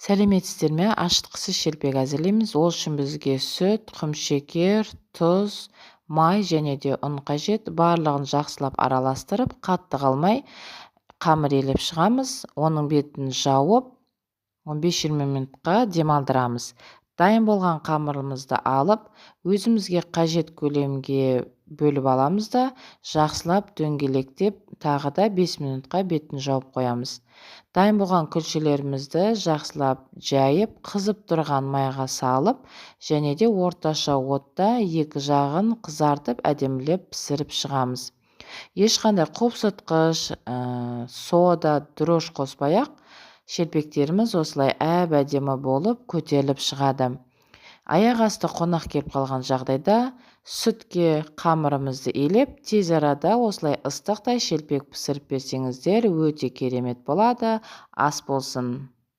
Сәлеметсіздер ме? Ашытқысыз шелпек әзірлейміз. Ол үшін бізге сүт, құмшекер, тұз, май және де ұн қажет. Барлығын жақсылап араластырып, қатты қалмай қамыр илеп шығамыз. Оның бетін жауып, 15-20 минутқа демалдырамыз. Дайын болған қамырымызды алып, өзімізге қажет көлемге бөліп аламыз да, жақсылап дөңгелектеп, тағы да 5 минутқа бетін жауып қоямыз. Дайын болған күлшелерімізді жақсылап жайып, қызып тұрған майға салып, және де орташа отта екі жағын қызартып, әдемілеп пісіріп шығамыз. Ешқандай қопсытқыш, сода, дрожж қоспай-ақ шелпектеріміз осылай әп-әдемі болып көтеріліп шығады. Аяқ асты қонақ келіп қалған жағдайда сүтке қамырымызды илеп, тез арада осылай ыстықтай шелпек пісіріп берсеңіздер, өте керемет болады. Ас болсын.